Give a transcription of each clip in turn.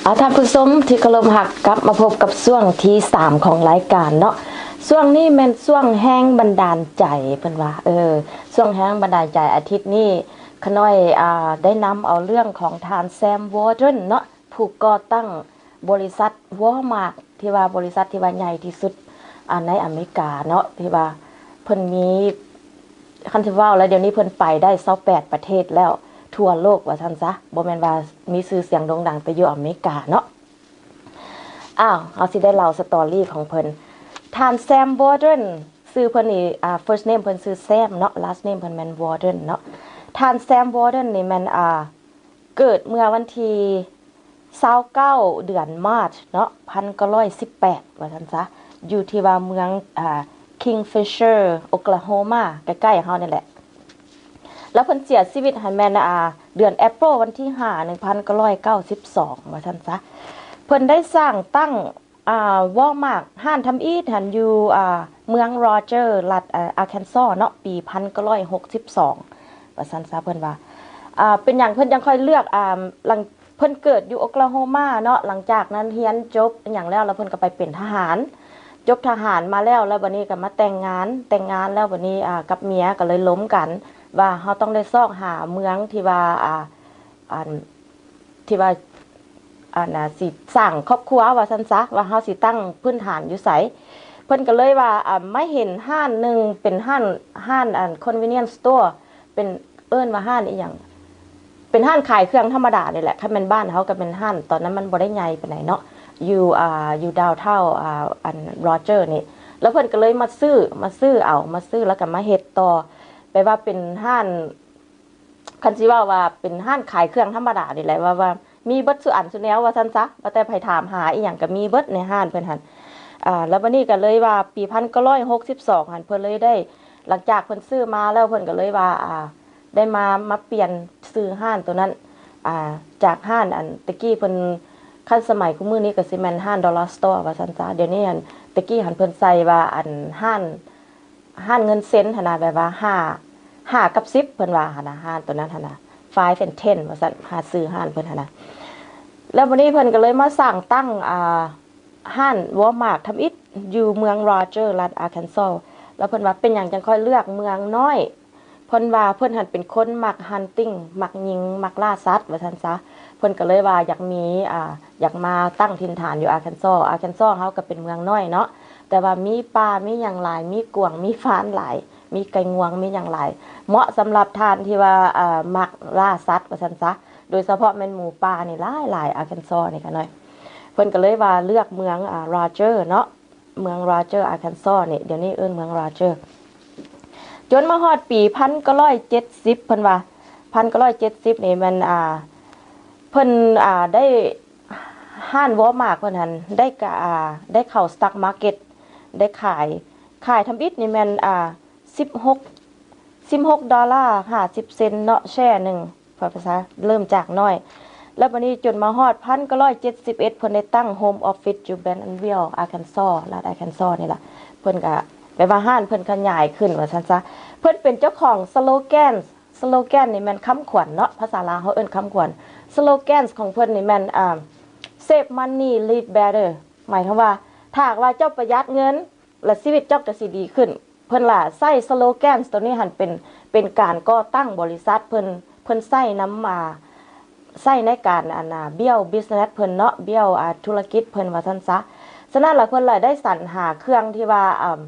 ອາ ທ່ານຜູ້ຊົມທີ່ເຄົາລົບຮັກ, ກັບມາພົບກັບຊ່ວງທີສາມຂອງລາຍການເນາະ. ຊ່ວງນີ້ແມ່ນຊ່ວງແຮງບັນດານໃຈ ເພິ່ນວ່າ ເອີ ຊ່ວງແຮງບັນດານໃຈອາທິດນີ້ ຂະນ້ອຍ ອາ ໄດ້ນຳເອົາເລື່ອງຂອງທ່ານ ແຊມ ວໍເດີນ ເນາະ ຜູ້ກໍ່ຕັ້ງບໍລິສັດ ວໍມາດ ທີ່ວ່າບໍລິສັດທີ່ວ່າໃຫຍ່ທີ່ສຸດ ອາ ໃນອາເມລິກາເນາະ ທີ່ວ່າເພິ່ນມີ ຄັນຊິເວົ້າແລ້ວ ດຽວນີ້ເພິ່ນໄປໄດ້ຊາວແປດປະເທດແລ້ວທົ່ວໂລກວ່າຊັ້ນຊະ, ບໍ່ແມ່ນວ່າມີຊື່ສຽງໂດ່ງດັງແຕ່ຢູ່ອາເມລິກາເນາະ. ອ້າວ ເຮົາຊິໄດ້ເລົ່າສະຕໍຣີຂອງເພິ່ນ. ທ່ານ ແຊມ ວໍເດີນ ຊື່ເພິ່ນນີ້ ອ່າ ເຟີສເນມເພິ່ນຊື່ ແຊມ ເນາະ, ລາສເນມເພິ່ນແມ່ນ ວໍເດີນ ເນາະ. ທ່ານ ແຊມ ວໍເດີນ ນີ້ແມ່ນ ອ່າ ເກີດເມື່ອວັນທີຊາວເກົ້າ ເດືອນມາດເນາະ ພັນເກົ້າຮ້ອຍສິບແປດ ວ່າຊັ້ນຊະ, ຢູ່ທີ່ວ່າເມືອງ ອ່າ ຄິງຟິດເຊີ ໂອຄລາໂຮມາ ໃກ້ໆເຮົານີ້ແຫຼະ. ແລ້ວເພິ່ນເສຍຊີວິດຫັ້ນແມ່ນ ອ່າ ເດືອນເອໂປນ ວັນທີຫ້າ ໜຶ່ງພັນເກົ້າຮ້ອຍເກົ້າສິບສອງ ວ່າຊັ້ນຊະ. ເພິ່ນໄດ້ສ້າງຕັ້ງ ອ່າ ວໍມາດ ຮ້ານທຳອິດຫັ້ນຢູ່ ອ່າ ເມືອງໂຣເຈີ ລັດ ອາ ອາແຄນຊໍເນາະ ປີພັນເກົ້າຮ້ອຍຫົກສິບສອງ ວ່າຊັ້ນຊະ ເພິ່ນວ່າ. ອ່າ ເປັນຫຍັງເພິ່ນຈັ່ງຄ່ອຍເລືອກ ອ່າ ຫຼັງ ເພິ່ນເກີດຢູ່ໂອຄລາໂຮມາເນາະ, ຫຼັງຈາກນັ້ນຮຽນຈົບອີ່ຫຍັງແລ້ວ ແລ້ວເພິ່ນກໍໄປເປັນທະຫານ, ຈົບທະຫານມາແລ້ວ ແລ້ວບັດນີ້ກໍມາແຕ່ງງານ, ແຕ່ງງານແລ້ວບັດນີ້ ອ່າ ກັບເມຍກໍເລີຍລົມກັນວ່າ ເຮົາຕ້ອງໄດ້ຊອກຫາເມືອງທີ່ວ່າ ອ່າ ອັນ ທີ່ວ່າ ອັນ ອ່າ ຊິສ້າງຄອບຄົວວ່າຊັ້ນຊະ ວ່າເຮົາຊິຕັ້ງພື້ນຖານຢູ່ໃສ. ເພິ່ນກໍເລີຍວ່າ ອ່າ ມາເຫັນຮ້ານໜຶ່ງ ເປັນຮ້ານ ຮ້ານ ອັນ ຄອນວີນຽນສະໂຕ ເປັນ ເອີ້ນວ່າຮ້ານອີ່ຫຍັງ ເປັນຮ້ານຂາຍເຄື່ອງທຳມະດານີ້ແຫຼະ, ຄັນແມ່ນບ້ານເຮົາກໍເປັນຮ້ານ ຕອນນັ້ນມັນບໍ່ໄດ້ໃຫຍ່ປານໃດເນາະ ຢູ່ ອ່າ ຢູ່ດາວທາວ ອ່າ ອັນ ໂຣເຈີນີ້. ແລ້ວເພິ່ນກໍເລີຍມາຊື້ ມາຊື້ເອົາ ມາຊື້ແລ້ວກໍມາເຮັດຕໍ່ ແປວ່າເປັນຮ້ານ ຄັນຊິເວົ້າວ່າເປັນຮ້ານຂາຍເຄື່ອງທຳມະດານີ້ແຫຼະ ວ່າ ວ່າມີເບິດສູ່ອັນສູ່ແນວວ່າຊັ້ນຊະ, ວ່າແຕ່ໃຜຖາມຫາອີ່ຫຍັງກໍມີເບິດໃນຮ້ານເພິ່ນຫັ້ນ. ອ່າ ແລ້ວບັດນີ້ກໍເລີຍວ່າປີພັນເກົ້າຮ້ອຍຫົກສິບສອງຫັ້ນ ເພິ່ນເລີຍໄດ້ ຫຼັງຈາກເພິ່ນຊື້ມາແລ້ວ ເພິ່ນກໍເລີຍວ່າ ອ່າ ໄດ້ມາ ມາປ່ຽນຊື່ຮ້ານໂຕນັ້ນ ອ່າ ຈາກຮ້ານ ອັນ ແຕ່ກີ້ເພິ່ນ ຄັນສະໄໝຄູ່ມື້ນີ້ກໍຊິແມ່ນຮ້ານ Dollar Store ວ່າຊັ້ນຊະ. ດຽວນີ້ຫັ້ນ ແຕ່ກີ້ຫັ້ນເພິ່ນໃສ່ວ່າ ອັນ ຮ້ານ ຮ້ານເງິນເຊັນຫັ້ນນະ ແບບວ່າຫ້າ ຫ້າກັບສິບ ເພິ່ນວ່າຫັ້ນນະ ຮ້ານໂຕນັ້ນຫັ້ນນະ five and ten ວ່າຊັ້ນ ຫາຊື່ຮ້ານເພິ່ນຫັ້ນນະ. ແລ້ວບັດນີ້ເພິ່ນກໍເລີຍມາສ້າງຕັ້ງ ອ່າ ຮ້ານວໍມາດທຳອິດຢູ່ເມືອງໂຣເຈີ ລັດອາແຄນຊໍ. ແລ້ວເພິ່ນວ່າເປັນຫຍັງຈັ່ງຄ່ອຍເລືອກເມືອງນ້ອຍ ເພິ່ນວ່າເພິ່ນຫັ້ນເປັນຄົນມັກຮັນຕິງ ມັກຍິງ ມັກລ່າສັດວ່າຊັ້ນຊະ. ເພິ່ນກໍເລີຍວ່າຢາກມີ ອ່າ ຢາກມາຕັ້ງຖິ່ນຖານຢູ່ອາແຄນຊໍ. ອາແຄນຊໍເຮົາກໍເປັນເມືອງນ້ອຍເນາະ ແຕ່ວ່າມີປ່າ ມີຫຍັງຫຼາຍ ມີກວາງ ມີຟານຫຼາຍ ມີໄກ່ງວງ ມີຫຍັງຫຼາຍ ເໝາະສຳລັບທ່ານທີ່ວ່າ ເອີ ມັກລ່າສັດວ່າຊັ້ນຊະ. ໂດຍສະເພາະແມ່ນໝູປ່ານີ້ຫຼາຍໆ ອາແຄນຊໍນີ້ຂະນ້ອຍ. ເພິ່ນກໍເລີຍວ່າເລືອກເມືອງ ອ່າ ໂຣເຈີເນາະ ເມືອງໂຣເຈີ ອາແຄນຊໍນີ້ ດຽວນີ້ເອີ້ນເມືອງໂຣເຈີ. ຈົນມາຮອດປີພັນເກົ້າຮ້ອຍເຈັດສິບ ເພິ່ນວ່າ ພັນເກົ້າຮ້ອຍເຈັດສິບນີ້ແມ່ນ ອ່າ ເພິ່ນ ອ່າ ໄດ້ ຮ້ານວໍມາດເພິ່ນຫັ້ນ ໄດ້ກະ ອ່າ ໄດ້ເຂົ້າ stock market ໄດ້ຂາຍ ຂາຍທຳອິດນີ້ແມ່ນ ອ່າ ສິບຫົກ ສິບຫົກດອລລາຫ້າສິບເຊັນເນາະ ແຊໜຶ່ງ ພາສາເລີ່ມຈາກນ້ອຍ. ແລ້ວບັດນີ້ຈົນມາຮອດພັນເກົ້າຮ້ອຍເຈັດສິບເອັດ ເພິ່ນໄດ້ຕັ້ງ home office ຢູ່ Bentonville Arkansas ລັດ Arkansas ນີ້ລະ. ເພິ່ນກະ ແປວ່າຮ້ານເພິ່ນຂະຫຍາຍຂຶ້ນວ່າຊັ້ນຊະ. ເພິ່ນເປັນເຈົ້າຂອງ Slogan's Slogan ນີ້ແມ່ນຄຳຂວັນເນາະ ພາສາລາວເຮົາເອີ້ນຄຳຂວັນ. Slogan's ຂອງເພິ່ນນີ້ແມ່ນ ອ່າ Save money, live better ໝາຍຄວາມວ່າ ຖ້າຫາກວ່າເຈົ້າປະຢັດເງິນ ແລະຊີວິດເຈົ້າກໍຊິດີຂຶ້ນ. ເພິ່ນລະໃຊ້ Slogan's ໂຕນີ້ຫັ້ນເປັນ ເປັນການກໍ່ຕັ້ງບໍລິສັດເພິ່ນ ເພິ່ນໃຊ້ນຳ ອ່າ ໃຊ້ໃນການ ອັນນ່າ build business ເພິ່ນເນາະ build ອ່າ ທຸລະກິດເພິ່ນວ່າຊັ້ນຊະ. ສະນັ້ນລະເພິ່ນລະໄດ້ສັນຫາເຄື່ອງທີ່ວ່າ ອ່າ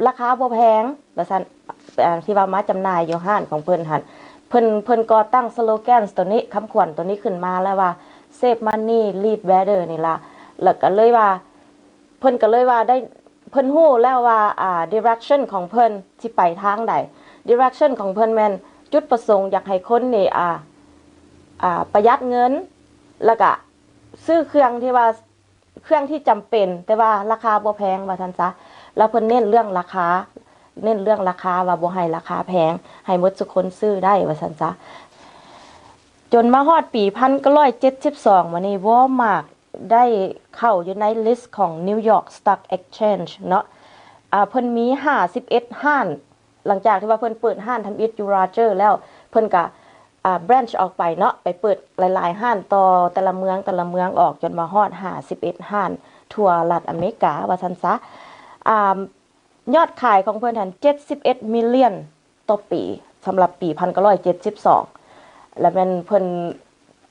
ລາຄາບໍ່ແພງວ່າຊັ້ນ ອ່າ ທີ່ວ່າມາຈຳໜ່າຍຢູ່ຮ້ານຂອງເພິ່ນຫັ້ນ. ເພິ່ນ ເພິ່ນກໍ່ຕັ້ງ Slogan's ໂຕນີ້ ຄຳຂວັນໂຕນີ້ຂຶ້ນມາແລ້ວວ່າ Save money, live better ນີ້ລະ. ແລ້ວກໍເລີຍວ່າ ເພິ່ນກໍເລີຍວ່າໄດ້ ເພິ່ນຮູ້ແລ້ວວ່າ ອ່າ direction ຂອງເພິ່ນຊິໄປທາງໃດ. Direction ຂອງເພິ່ນແມ່ນຈຸດປະສົງຢາກໃຫ້ຄົນນີ້ ອ່າ ອ່າ ປະຢັດເງິນ ແລ້ວກະຊື້ເຄື່ອງທີ່ວ່າ ເຄື່ອງທີ່ຈຳເປັນ ແຕ່ວ່າລາຄາບໍ່ແພງວ່າຊັ້ນຊະ. ແລ້ວເພິ່ນເນັ້ນເລື່ອງລາຄາ ເນັ້ນເລື່ອງລາຄາວ່າບໍ່ໃຫ້ລາຄາແພງ ໃຫ້ໝົດສູ່ຄົນຊື້ໄດ້ວ່າຊັ້ນຊະ. ຈົນມາຮອດປີພັນເກົ້າຮ້ອຍເຈັດສິບສອງ ມານີ້ Walmart ໄດ້ເຂົ້າຢູ່ໃນ list ຂອງ New York Stock Exchange ເນາະ. ອ່າ ເພິ່ນມີຫ້າສິບເອັດຮ້ານ ຫຼັງຈາກທີ່ວ່າເພິ່ນເປີດຮ້ານທຳອິດຢູ່ Rogers ແລ້ວ ເພິ່ນກະ ອ່າ branch ອອກໄປເນາະ ໄປເປີດຫຼາຍໆຮ້ານຕໍ່ແຕ່ລະເມືອງ ແຕ່ລະເມືອງອອກ ຈົນມາຮອດຫ້າສິບເອັດຮ້ານທົ່ວລັດອາເມລິກາ ວ່າຊັ້ນຊະ. ອ່າ ຍອດຂາຍຂອງເພິ່ນຫັ້ນເຈັດສິບເອັດ million ຕໍ່ປີ ສຳລັບປີພັນເກົ້າຮ້ອຍເຈັດສິບສອງ ແລ້ວແມ່ນເພິ່ນ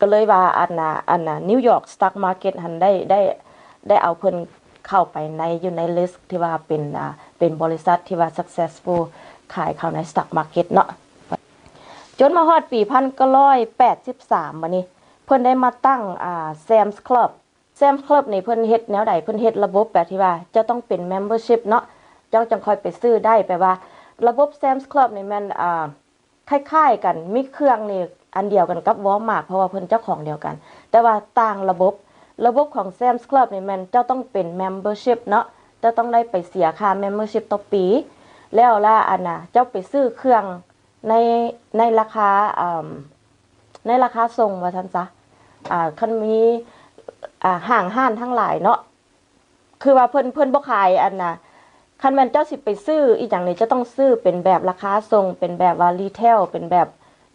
ກໍເລີຍວ່າ ອັນນ່າ ອັນນ່າ New York Stock Market ຫັ້ນໄດ້ ໄດ້ ໄດ້ເອົາເພິ່ນເຂົ້າໄປໃນ ຢູ່ໃນ list ທີ່ວ່າເປັນ ອ່າ ເປັນບໍລິສັດທີ່ວ່າ successful ຂາຍເຂົ້າໃນ stock market ເນາະ. ຈົນມາຮອດປີພັນເກົ້າຮ້ອຍແປດສິບສາມ ບາດນີ້ເພິ່ນໄດ້ມາຕັ້ງ ອ່າ Sam's Club. Sam's Club ນີ້ເພິ່ນເຮັດແນວໃດ? ເພິ່ນເຮັດລະບົບແບບທີ່ວ່າເຈົ້າຕ້ອງເປັນ membership ເນາະ ເຈົ້າຈັ່ງຄ່ອຍໄປຊື້ໄດ້. ແປວ່າລະບົບ Sam's Club ນີ້ແມ່ນ ອ່າ ຄ້າຍໆກັນ ມີເຄື່ອງນີ້ອັນດຽວກັນກັບ Walmart ເພາະວ່າເພິ່ນເຈົ້າຂອງດຽວກັນ ແຕ່ວ່າຕ່າງລະບົບ. ລະບົບຂອງ Sam's Club ນີ້ແມ່ນເຈົ້າຕ້ອງເປັນ membership ເນາະ ເຈົ້າຕ້ອງໄດ້ໄປເສຍຄ່າ membership ຕໍ່ປີ ແລ້ວລະ ອັນນ່າ ເຈົ້າໄປຊື້ເຄື່ອງໃນ ໃນລາຄາ ອ່າ ໃນລາຄາສົ່ງ ວ່າຊັ້ນຊະ. ອ່າ ຄັນມີ ອ່າ ຫ້າງຮ້ານທັງຫຼາຍເນາະ ຄືວ່າເພິ່ນ ເພິ່ນບໍ່ຂາຍ ອັນນ່າ ຄັນແມ່ນເຈົ້າຊິໄປຊື້ອີ່ຫຍັງນີ້ ເຈົ້າຕ້ອງຊື້ເປັນແບບລາຄາສົ່ງ ເປັນແບບວ່າ retail ເປັນແບບ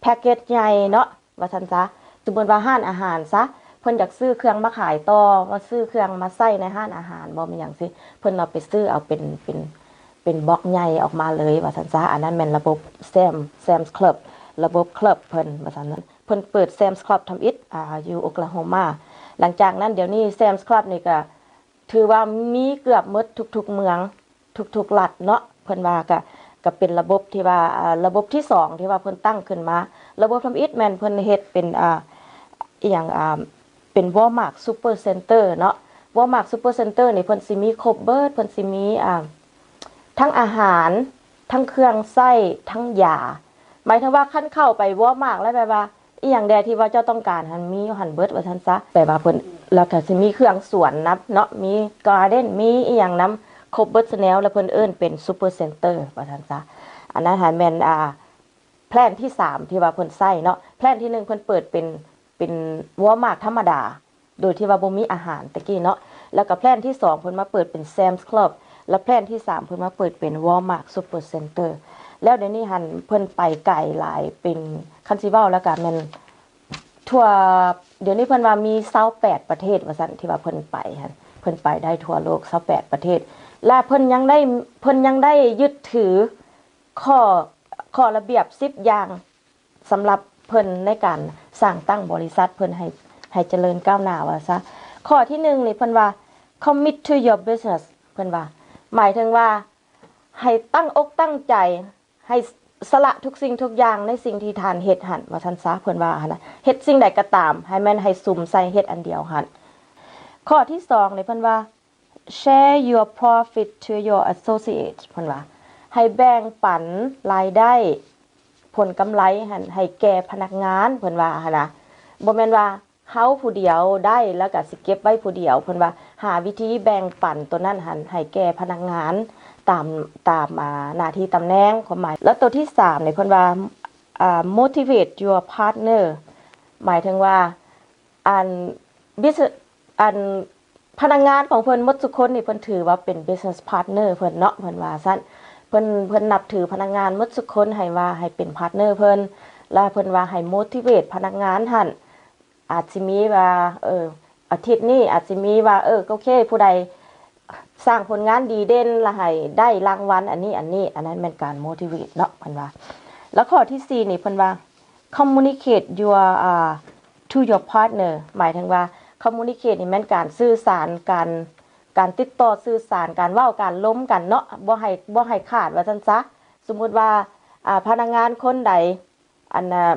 package ໃຫຍ່ເນາະ ວ່າຊັ້ນຊະ. ສົມມຸດວ່າຮ້ານອາຫານຊະ ເພິ່ນຢາກຊື້ເຄື່ອງມາຂາຍຕໍ່ ມາຊື້ເຄື່ອງມາໃຊ້ໃນຮ້ານອາຫານບໍ ມີຫຍັງຊີ້ ເພິ່ນເອົາໄປຊື້ເອົາເປັນ ເປັນ ເປັນບລັອກໃຫຍ່ອອກມາເລີຍ ວ່າຊັ້ນຊະ. ອັນນັ້ນແມ່ນລະບົບ Sam Sam's Club ລະບົບ club ເພິ່ນ ວ່າຊັ້ນ. ເພິ່ນເປີດ Sam's Club ທຳອິດ ອ່າ ຢູ່ Oklahoma. ຫຼັງຈາກນັ້ນ ດຽວນີ້ Sam's Club ນີ້ກະຖືວ່າມີເກືອບໝົດທຸກໆເມືອງ ທຸກໆລັດເນາະ. ເພິ່ນວ່າກະ ກະເປັນລະບົບທີ່ວ່າ ອ່າ ລະບົບທີສອງທີ່ວ່າເພິ່ນຕັ້ງຂຶ້ນມາ. ລະບົບທຳອິດແມ່ນເພິ່ນເຮັດເປັນ ອ່າ ອີ່ຫຍັງ ອ່າ ເປັນ Walmart Supercenter ເນາະ. Walmart Supercenter ນີ້ເພິ່ນຊິມີຄົບເບີດ ເພິ່ນຊິມີ ອ່າ ທັງອາຫານ ທັງເຄື່ອງໃຊ້ ທັງຢາ. ໝາຍເຖິງວ່າຄັນເຂົ້າໄປ Walmart ແລ້ວແບບວ່າ ອີ່ຫຍັງແດ່ທີ່ວ່າເຈົ້າຕ້ອງການຫັ້ນ ມີຢູ່ຫັ້ນເບິດ ວ່າຊັ້ນຊະ. ແປວ່າເພິ່ນ ແລ້ວກະຊິມີເຄື່ອງສວນນຳເນາະ ມີ garden ມີອີ່ຫຍັງນຳ ຄົບເບິດຊະແນວ ແລ້ວເພິ່ນເອີ້ນເປັນ Supercenter ວ່າຊັ້ນຊະ. ອັນນັ້ນຫັ້ນແມ່ນ ອ່າ plan ທີສາມທີ່ວ່າເພິ່ນໃຊ້ເນາະ. Plan ທີໜຶ່ງເພິ່ນເປີດເປັນ ເປັນ Walmart ທຳມະດາ ໂດຍທີ່ວ່າບໍ່ມີອາຫານແຕ່ກີ້ເນາະ. ແລ້ວກໍ plan ທີສອງເພິ່ນມາເປີດເປັນ Sam's Club ແລ້ວ plan ທີສາມເພິ່ນມາເປີດເປັນ Walmart Supercenter. ແລ້ວດຽວນີ້ຫັ້ນເພິ່ນໄປໄກຫຼາຍ ເປັນ ຄັນຊິເວົ້າແລ້ວກໍແມ່ນ ທົ່ວ ດຽວນີ້ເພິ່ນວ່າມີຊາວແປດປະເທດວ່າຊັ້ນ ທີ່ວ່າເພິ່ນໄປຫັ້ນ ເພິ່ນໄປໄດ້ທົ່ວໂລກຊາວແປດປະເທດ ແລະ ເພິ່ນຍັງໄດ້ ເພິ່ນຍັງໄດ້ຍຶດຖືຂໍ້ ຂໍ້ລະບຽບສິບຢ່າງ ສຳລັບເພິ່ນໃນການສ້າງຕັ້ງບໍລິສັດເພິ່ນໃຫ້ ໃຫ້ຈະເລີນກ້າວໜ້າວ່າຊະ. ຂໍ້ທີໜຶ່ງນີ້ເພິ່ນວ່າ commit to your business ເພິ່ນວ່າ ໝາຍເຖິງວ່າໃຫ້ຕັ້ງອົກຕັ້ງໃຈ ໃຫ້ສະຫຼະທຸກສິ່ງທຸກຢ່າງໃນສິ່ງທີ່ທ່ານເຮັດຫັ້ນວ່າຊັ້ນຊະ. ເພິ່ນວ່າຫັ້ນນະ ເຮັດສິ່ງໃດກໍຕາມ ໃຫ້ແມ່ນໃຫ້ສຸມໃສ່ເຮັດອັນດຽວຫັ້ນ. ຂໍ້ທີສອງນີ້ເພິ່ນວ່າ share your profit to your associate ເພິ່ນວ່າ ໃຫ້ແບ່ງປັນລາຍໄດ້ ຜົນກຳໄລຫັ້ນໃຫ້ແກ່ພະນັກງານ ເພິ່ນວ່າຫັ້ນນະ. ບໍ່ແມ່ນວ່າເຮົາຜູ້ດຽວໄດ້ ແລ້ວກະຊິເກັບໄວ້ຜູ້ດຽວ ເພິ່ນວ່າຫາວິທີແບ່ງປັນໂຕນັ້ນຫັ້ນໃຫ້ແກ່ພະນັກງານ ຕາມ ຕາມ ອ່າ ໜ້າທີ່ຕຳແໜ່ງ ຄວາມໝາຍ. ແລ້ວໂຕທີສາມນີ້ເພິ່ນວ່າ ອ່າ motivate your partner ໝາຍເຖິງວ່າ ອັນ business ອັນ ພະນັກງານຂອງເພິ່ນໝົດທຸກຄົນນີ້ ເພິ່ນຖືວ່າເປັນ business partner ເພິ່ນເນາະ ເພິ່ນວ່າຊັ້ນ. ເພິ່ນ ເພິ່ນນັບຖືພະນັກງານໝົດທຸກຄົນໃຫ້ວ່າໃຫ້ເປັນ partner ເພິ່ນ ແລະ ເພິ່ນວ່າໃຫ້ motivate ພະນັກງານຫັ້ນ ອາດຊິມີວ່າ ເອີ ອາທິດນີ້ອາດຊິມີວ່າ ເອີ ໂອເຄ ຜູ້ໃດສ້າງຜົນງານດີເດັ່ນ ລະໃຫ້ໄດ້ລາງວັນອັນນີ້ ອັນນີ້ ອັນນັ້ນແມ່ນການ motivate ເນາະ ເພິ່ນວ່າ. ແລ້ວຂໍ້ທີສີ່ນີ້ເພິ່ນວ່າ communicate your ອ່າ to your partner ໝາຍເຖິງວ່າ communicate ນີ້ແມ່ນການສື່ສານ ການ ການຕິດຕໍ່ສື່ສານ ການເວົ້າ ການລົມກັນເນາະ ບໍ່ໃຫ້ ບໍ່ໃຫ້ຂາດວ່າຊັ້ນຊະ. ສົມມຸດວ່າ ອ່າ ພະນັກງານຄົນໃດ ອັນ ອ່າ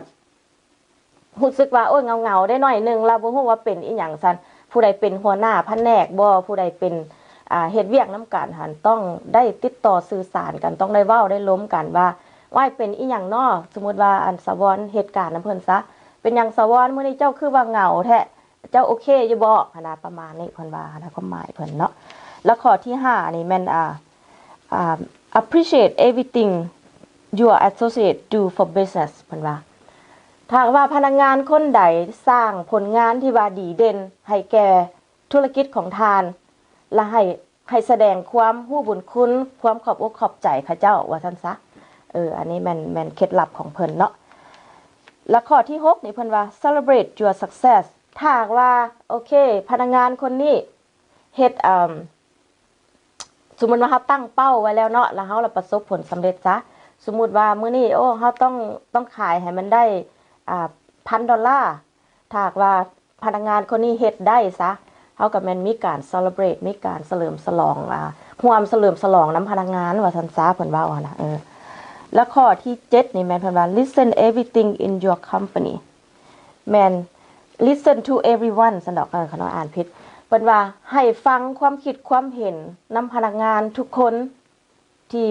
ຮູ້ສຶກວ່າ ໂອ້ຍ ເຫງົາໆ ໄດ້ໜ້ອຍໜຶ່ງ ລະບໍ່ຮູ້ວ່າເປັນອີ່ຫຍັງຊັ້ນ ຜູ້ໃດເປັນຫົວໜ້າພະແນກບໍ ຜູ້ໃດເປັນ ອ່າ ເຮັດວຽກນຳກັນຫັ້ນ ຕ້ອງໄດ້ຕິດຕໍ່ສື່ສານກັນ ຕ້ອງໄດ້ເວົ້າໄດ້ລົມກັນວ່າ ວ້າຍ ເປັນອີ່ຫຍັງນໍ? ສົມມຸດວ່າ ອັນ ສາວອນເຮັດການນຳເພິ່ນຊະ ເປັນຫຍັງສາວອນ ມື້ນີ້ເຈົ້າຄືວ່າເຫງົາແທ້? ເຈົ້າໂອເຄຢູ່ບໍ? ຫັ້ນນະ ປະມານນີ້ ເພິ່ນວ່າຫັ້ນນະ ຄວາມໝາຍເພິ່ນເນາະ. ແລ້ວຂໍ້ທີຫ້ານີ້ແມ່ນ ອ່າ ອ່າ appreciate everything your associate do for business ເພິ່ນວ່າ ຖ້າຫາກວ່າພະນັກງານຄົນໃດສ້າງຜົນງານທີ່ວ່າດີເດັ່ນໃຫ້ແກ່ທຸລະກິດຂອງທ່ານ ລະໃຫ້ ໃຫ້ສະແດງຄວາມຮູ້ບຸນຄຸນ ຄວາມຂອບອົກຂອບໃຈເຂົາເຈົ້າ ວ່າຊັ້ນຊະ. ເອີ ອັນນີ້ແມ່ນ ແມ່ນເຄັດລັບຂອງເພິ່ນເນາະ. ແລະ ຂໍ້ທີຫົກນີ້ເພິ່ນວ່າ celebrate your success. ຖ້າຫາກວ່າ ໂອເຄ ພະນັກງານຄົນນີ້ເຮັດ ເອີ່ມ ສົມມຸດວ່າເຮົາຕັ້ງເປົ້າໄວ້ແລ້ວເນາະ ແລ້ວເຮົາລະປະສົບຜົນສຳເລັດຊະ. ສົມມຸດວ່າມື້ນີ້ ໂອ້ ເຮົາຕ້ອງ ຕ້ອງຂາຍໃຫ້ມັນໄດ້ ອ່າ ພັນດອນລາ. ຖ້າຫາກວ່າພະນັກງານຄົນນີ້ເຮັດໄດ້ຊະ ເຮົາກໍແມ່ນມີການ celebrate ມີການສະເຫຼີມສະຫຼອງ ອ່າ ຮ່ວມສະເຫຼີມສະຫຼອງນຳພະນັກງານວ່າຊັ້ນຊະ ເພິ່ນເວົ້າຫັ້ນນະ. ເອີ ແລ້ວຂໍ້ທີເຈັດນີ້ແມ່ນເພິ່ນວ່າ listen everything in your company ແມ່ນ listen to everyone ຊັ້ນດອກ ເອີ ຂ້ານ້ອຍອ່ານຜິດ. ເພິ່ນວ່າໃຫ້ຟັງຄວາມຄິດຄວາມເຫັນນຳພະນັກງານທຸກຄົນ ທີ່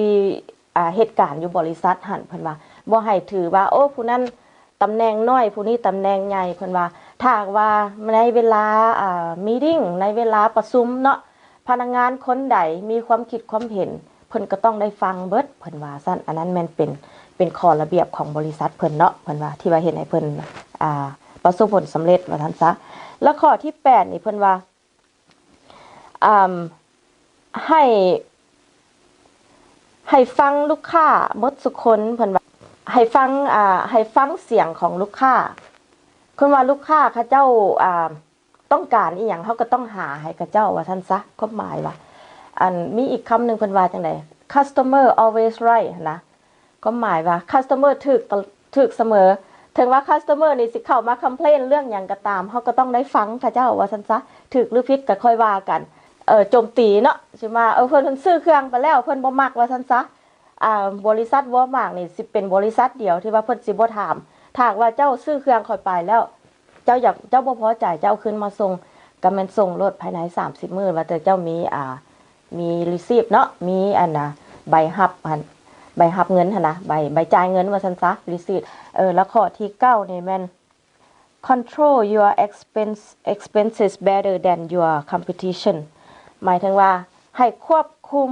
ອ່າ ເຮັດການຢູ່ບໍລິສັດຫັ້ນ ເພິ່ນວ່າ ບໍ່ໃຫ້ຖືວ່າ ໂອ້ ຜູ້ນັ້ນຕຳແໜ່ງນ້ອຍ ຜູ້ນີ້ຕຳແໜ່ງໃຫຍ່. ເພິ່ນວ່າ ຖ້າຫາກວ່າໃນເວລາ ອ່າ meeting ໃນເວລາປະຊຸມເນາະ ພະນັກງານຄົນໃດມີຄວາມຄິດຄວາມເຫັນ ເພິ່ນກໍຕ້ອງໄດ້ຟັງເບິດ ເພິ່ນວ່າຊັ້ນ. ອັນນັ້ນແມ່ນເປັນ ເປັນຂໍ້ລະບຽບຂອງບໍລິສັດເພິ່ນເນາະ ເພິ່ນວ່າ ທີ່ວ່າເຮັດໃຫ້ເພິ່ນ ອ່າ ປະສົບຜົນສຳເລັດວ່າຊັ້ນຊະ. ແລ້ວຂໍ້ທີແປດນີ້ເພິ່ນວ່າ ອ່າ ໃຫ້ ໃຫ້ຟັງລູກຄ້າໝົດທຸກຄົນ ເພິ່ນວ່າ ໃຫ້ຟັງ ອ່າ ໃຫ້ຟັງສຽງຂອງລູກຄ້າ. ເພິ່ນວ່າລູກຄ້າເຂົາເຈົ້າ ອ່າ ຕ້ອງການອີ່ຫຍັງ ເຮົາກໍຕ້ອງຫາໃຫ້ເຂົາເຈົ້າວ່າຊັ້ນຊະ. ຄວາມໝາຍວ່າ ອັນ ມີອີກຄຳໜຶ່ງເພິ່ນວ່າຈັ່ງໃດ customer always right ຫັ້ນນະ. ຄວາມໝາຍວ່າ customer ຖືກຕະ ຖືກສະເໝີ. ເຖິງວ່າ customer ນີ້ຊິເຂົ້າມາ complain ເລື່ອງຫຍັງກໍຕາມ ເຮົາກໍຕ້ອງໄດ້ຟັງເຂົາເຈົ້າວ່າຊັ້ນຊະ. ຖືກຫຼືຜິດກໍຄ່ອຍວ່າກັນ. ເອີ ໂຈມຕີເນາະ ຊິວ່າ ເອີ ເພິ່ນ ເພິ່ນຊື້ເຄື່ອງໄປແລ້ວ ເພິ່ນບໍ່ມັກວ່າຊັ້ນຊະ. ອ່າ ບໍລິສັດ Walmart ນີ້ຊິເປັນບໍລິສັດດຽວທີ່ວ່າເພິ່ນຊິບໍ່ຖາມ. ຖ້າຫາກວ່າເຈົ້າຊື້ເຄື່ອງຂ້ອຍໄປແລ້ວ ເຈົ້າຢາກ ເຈົ້າບໍ່ພໍໃຈ ເຈົ້າເອົາຄືນມາສົ່ງ ກໍແມ່ນສົ່ງໂລດພາຍໃນສາມສິບມື້ ວ່າແຕ່ເຈົ້າມີ ອ່າ ມີ receipt ເນາະ ມີອັນນະ ໃບຮັບຫັ້ນ ໃບຮັບເງິນຫັ້ນນະ ໃບ ໃບຈ່າຍເງິນວ່າຊັ້ນຊະ receipt. ເອີ ແລ້ວຂໍ້ທີເກົ້ານີ້ແມ່ນ control your expense expenses better than your competition ໝາຍເຖິງວ່າໃຫ້ຄວບຄຸມ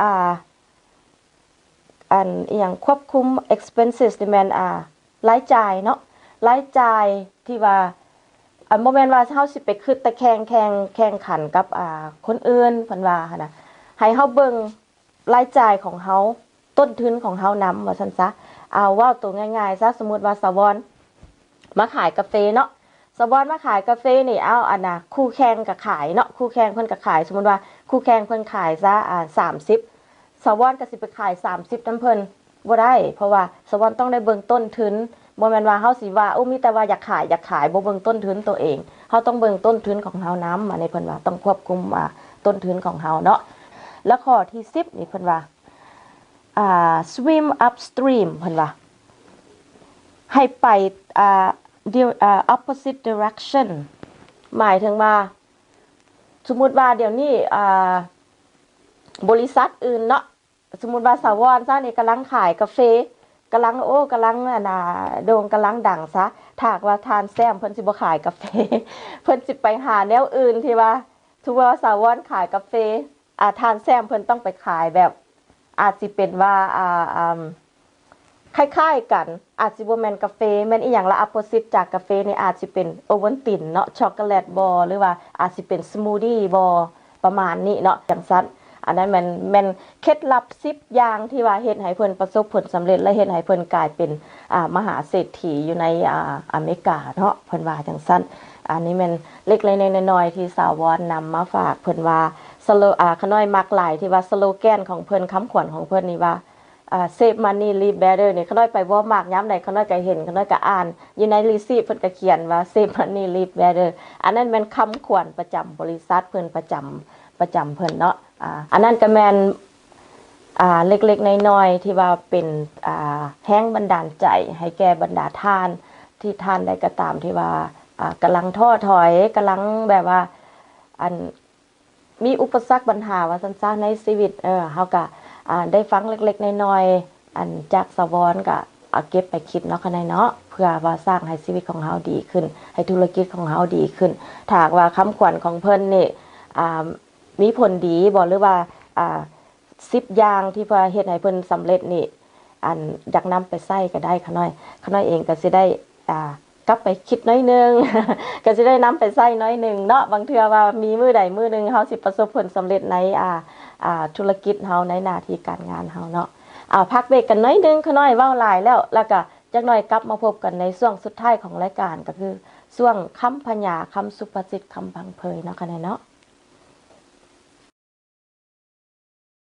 ອ່າ ອັນອີ່ຫຍັງ ຄວບຄຸມ expenses ນີ້ແມ່ນ ອ່າ ລາຍຈ່າຍເນາະ ລາຍຈ່າຍທີ່ວ່າ ອັນ ບໍ່ແມ່ນວ່າເຮົາຊິໄປຄຶດຕະແຄງແຂ່ງ ແຂ່ງຂັນກັບ ອ່າ ຄົນອື່ນ ເພິ່ນວ່າຫັ້ນນະ. ໃຫ້ເຮົາເບິ່ງລາຍຈ່າຍຂອງເຮົາ ຕົ້ນທຶນຂອງເຮົານຳວ່າຊັ້ນຊະ. ເອົາ ເວົ້າໂຕງ່າຍໆຊະ ສົມມຸດວ່າສາວອນມາຂາຍກາເຟເນາະ ສາວອນມາຂາຍກາເຟນີ້ ເອົາ ອັນນະ ຄູ່ແຂ່ງກໍຂາຍເນາະ ຄູ່ແຂ່ງເພິ່ນກໍຂາຍ ສົມມຸດວ່າຄູ່ແຂ່ງເພິ່ນຂາຍຊະ ອ່າ ສາມສິບ ສາວອນກໍຊິໄປຂາຍສາມສິບນຳເພິ່ນ ບໍ່ໄດ້ ເພາະວ່າສາວອນຕ້ອງໄດ້ເບິ່ງຕົ້ນທຶນ. ບໍ່ແມ່ນວ່າເຮົາຊິວ່າ ໂອ້ ມີແຕ່ວ່າຢາກຂາຍ ຢາກຂາຍ ບໍ່ເບິ່ງຕົ້ນທຶນໂຕເອງ. ເຮົາຕ້ອງເບິ່ງຕົ້ນທຶນຂອງເຮົານຳ. ອັນນີ້ເພິ່ນວ່າຕ້ອງຄວບຄຸມ ອ່າ ຕົ້ນທຶນຂອງເຮົາເນາະ. ແລ້ວຂໍ້ທີສິບນີ້ເພິ່ນວ່າ ອ່າ swim upstream ເພິ່ນວ່າ ໃຫ້ໄປ ອ່າ opposite direction ໝາຍເຖິງວ່າ ສົມມຸດວ່າດຽວນີ້ ອ່າ ບໍລິສັດອື່ນເນາະ ສົມມຸດວ່າສາວອນຊະນີ້ກຳລັງຂາຍກາເຟ ກຳລັງ ໂອ້ ກຳລັງ ອັນນ່າ ໂດ່ງ ກຳລັງດັງຊະ. ຖ້າຫາກວ່າທ່ານແຊມເພິ່ນຊິບໍ່ຂາຍກາເຟ ເພິ່ນຊິໄປຫາແນວອື່ນທີ່ວ່າ ສົມມຸດວ່າສາວອນຂາຍກາເຟ ອ່າ ທ່ານແຊມເພິ່ນຕ້ອງໄປຂາຍແບບ ອາດຊິເປັນວ່າ ອ່າ ອ່າ ຄ້າຍໆກັນ ອາດຊິບໍ່ແມ່ນກາເຟ ແມ່ນອີ່ຫຍັງລະ opposite ຈາກກາເຟນີ້ ອາດຊິເປັນໂອວັນຕິນເນາະ ຊັອກໂກແລັດບໍ ຫຼືວ່າອາດຊິເປັນສະມູດດີບໍ ປະມານນີ້ເນາະ ຈັ່ງຊັ້ນ. ອັນນັ້ນແມ່ນ ແມ່ນເຄັດລັບສິບຢ່າງທີ່ວ່າເຮັດໃຫ້ເພິ່ນປະສົບຜົນສຳເລັດ ແລະ ເຮັດໃຫ້ເພິ່ນກາຍເປັນ ອ່າ ມະຫາເສດຖີຢູ່ໃນ ອ່າ ອາເມລິກາເນາະ ເພິ່ນວ່າຈັ່ງຊັ້ນ. ອັນນີ້ແມ່ນເລັກໆນ້ອຍໆທີ່ສາວອນນຳມາຝາກ ເພິ່ນວ່າ ສະໂລ ອ່າ ຂະນ້ອຍມັກຫຼາຍທີ່ວ່າສະໂລແກນຂອງເພິ່ນ ຄຳຂວັນຂອງເພິ່ນນີ້ວ່າ ອ່າ Save money, live better ນີ້ ຂະນ້ອຍໄປ Walmart ຍາມໃດ ຂະນ້ອຍກໍເຫັນ ຂະນ້ອຍກໍອ່ານ ຢູ່ໃນ receipt ເພິ່ນກໍຂຽນວ່າ Save money, live better. ອັນນັ້ນແມ່ນຄຳຂວັນປະຈຳບໍລິສັດເພິ່ນ ປະຈຳ ປະຈຳເພິ່ນເນາະ. ອ່າ ອັນນັ້ນກໍແມ່ນ ອ່າ ເລັກໆນ້ອຍໆທີ່ວ່າເປັນ ອ່າ ແຮງບັນດານໃຈໃຫ້ແກ່ບັນດາທ່ານ ທີ່ທ່ານໃດກໍຕາມທີ່ວ່າ ອ່າ ກຳລັງທໍ້ຖອຍ ກຳລັງແບບວ່າ ອັນ ມີອຸປະສັກບັນຫາວ່າຊັ້ນຊະໃນຊີວິດ ເອີ ເຮົາກະ ອ່າ ໄດ້ຟັງເລັກໆນ້ອຍໆ ອັນ ຈາກສາວອນກະເອົາເກັບໄປຄິດເນາະ ຂະນ້ອຍເນາະ ເພື່ອວ່າສ້າງໃຫ້ຊີວິດຂອງເຮົາດີຂຶ້ນ ໃຫ້ທຸລະກິດຂອງເຮົາດີຂຶ້ນ. ຖ້າຫາກວ່າຄຳຂວັນຂອງເພິ່ນນີ້ ອ່າ ມີຜົນດີບໍ່ ຫຼືວ່າ ອ່າ ສິບຢ່າງທີ່ເພື່ອເຮັດໃຫ້ເພິ່ນສຳເລັດນີ້ ອັນ ຢາກນຳໄປໃຊ້ກໍໄດ້ ຂະນ້ອຍ ຂະນ້ອຍເອງກໍຊິໄດ້ ອ່າ ກັບໄປຄິດໜ້ອຍໜຶ່ງ ກໍຊິໄດ້ນຳໄປໃຊ້ໜ້ອຍໜຶ່ງເນາະ. ບາງເທື່ອວ່າມີມື້ໃດມື້ໜຶ່ງເຮົາຊິປະສົບຜົນສຳເລັດໃນ ອ່າ ອ່າ ທຸລະກິດເຮົາ ໃນໜ້າທີ່ການງານເຮົາເນາະ. ເອົາ ພັກເບຣກກັນໜ້ອຍໜຶ່ງ ຂະນ້ອຍເວົ້າຫຼາຍແລ້ວ ແລ້ວກໍ ຈັກໜ່ອຍກັບມາພົບກັນໃນຊ່ວງສຸດທ້າຍຂອງລາຍການ ກໍຄືຊ່ວງຄຳພະຍາ, ຄຳສຸພາສິດ, ຄຳພັງເຜີຍເນາະຄະແນນເນາະ.